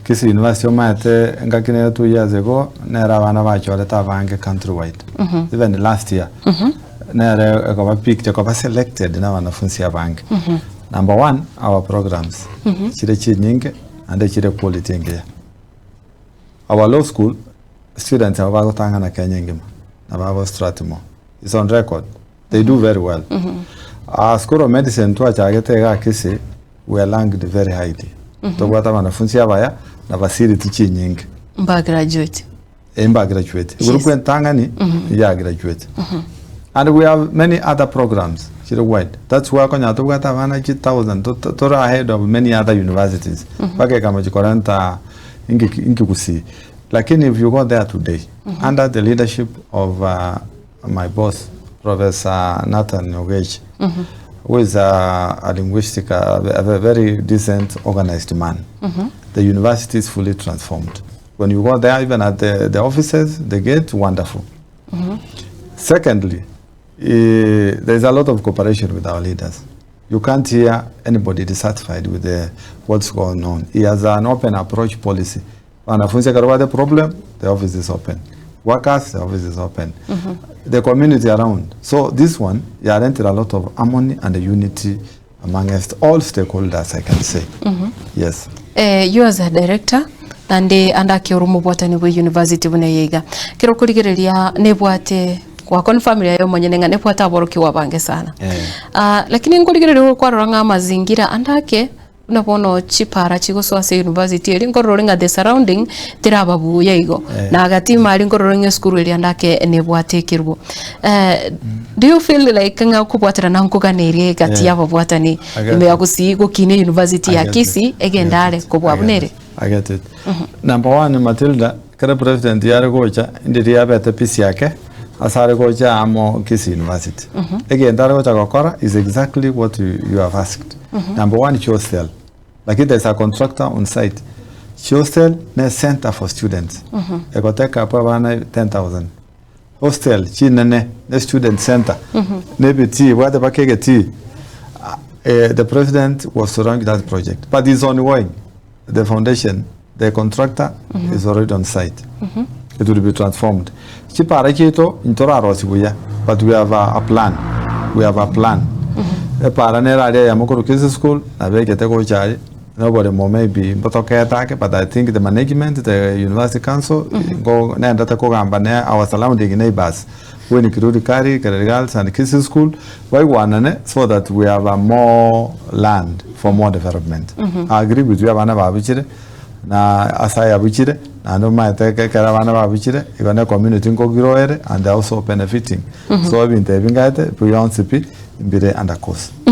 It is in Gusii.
Kisii University omanyete engaki nere 2 years ago nere abana bachorete abange country wide. Even last year nere ekoba picked, ekoba selected na abanafunsi abange. Number one, our programs chire chinyinge naende chire quality engiya. Our law school students abo bagotang'ana Kenya engima nabo abo Strathmore is on record, they do very well. School of Medicine twachagete igaa Kisii, we are ranked very highly. Tobwate abanafunsi abaya na facility chinyinge. Mba graduate. Mba graduate. Igoro kwentang'ani ya graduate. And we have many other programs chire wide. That's why okonyora tobwate abana chi thousand tore ahead of many other universities. Mpaka ekama chikorenta inki inki gusii. Lakini if you go there today under the leadership of my boss Professor Nathan Ogechi, who is a linguistic, a very decent organized man, the university is fully transformed. When you go there, even at the offices, the gate, wonderful. Secondly, there's a lot of cooperation with our leaders. You can't hear anybody dissatisfied with what's going on. He has an open approach policy. Wanafunzi akariwa the problem, the office is open. Workers, the office is open. The community around. So this one, yarented a lot of harmony and unity amongst all stakeholders, I can say. Yes. You as a director nande andake ori omobwatani bwa university buna eye iga kero okorigereria nebwate gwa confirm aye omonyene ng'a nebwate aborokigwa abange sana. Ah, lakini nkorigereria kwarora ng'a amazingira andake buna bono chipara chigosoa ase university eri nkorora ore ng'a the surrounding teraba buya igo. Na agati ime aria nkorora ng'a esukuru eria andake nebwate ekerubo. Do you feel like ng'a okobwaterana nkoganerie egati ya ababwatani I get ime ya it. Gusii gokina university ya I get it. Kisii egende I are get it. kobua I buna get ere? it. I get it. Number one, Matilda, kere president yare gocha, ndiri yabete peace yake, ase are gocha amo Kisii University. Egento are gocha gokora is exactly what you have asked. Number one, hostel. Lakini there is a contractor on site. Hostel ne center for students. Egoteka up abana 10,000. Hostel chinene ne student center. Nebitii, ebwate mpaka egetii. The president was to launch that project, but it's ongoing. The foundation, the contractor is already on site. It will be transformed. Chipara chiaito ntorarosi buya, but we have a plan. We have a plan. Epara nere aria eyemo korwa Kisii School, nabegete gocha aria, na oboremo maybe mbotokete ake, but I think the management, the university council, ngo nendete kogamba ne our surrounding neighbors, Winnie Kiruri Kari, Kereri Girls and Kisii School, baigwanane so that we have a more land for more development. I agree with you, abana babuchire, na ase ayabuchire, naende omanyete ekero abana babuchire, igo ne community nkogiroere and they are also benefiting. So ebinto ebi ngaete bionsi pi mbire under course.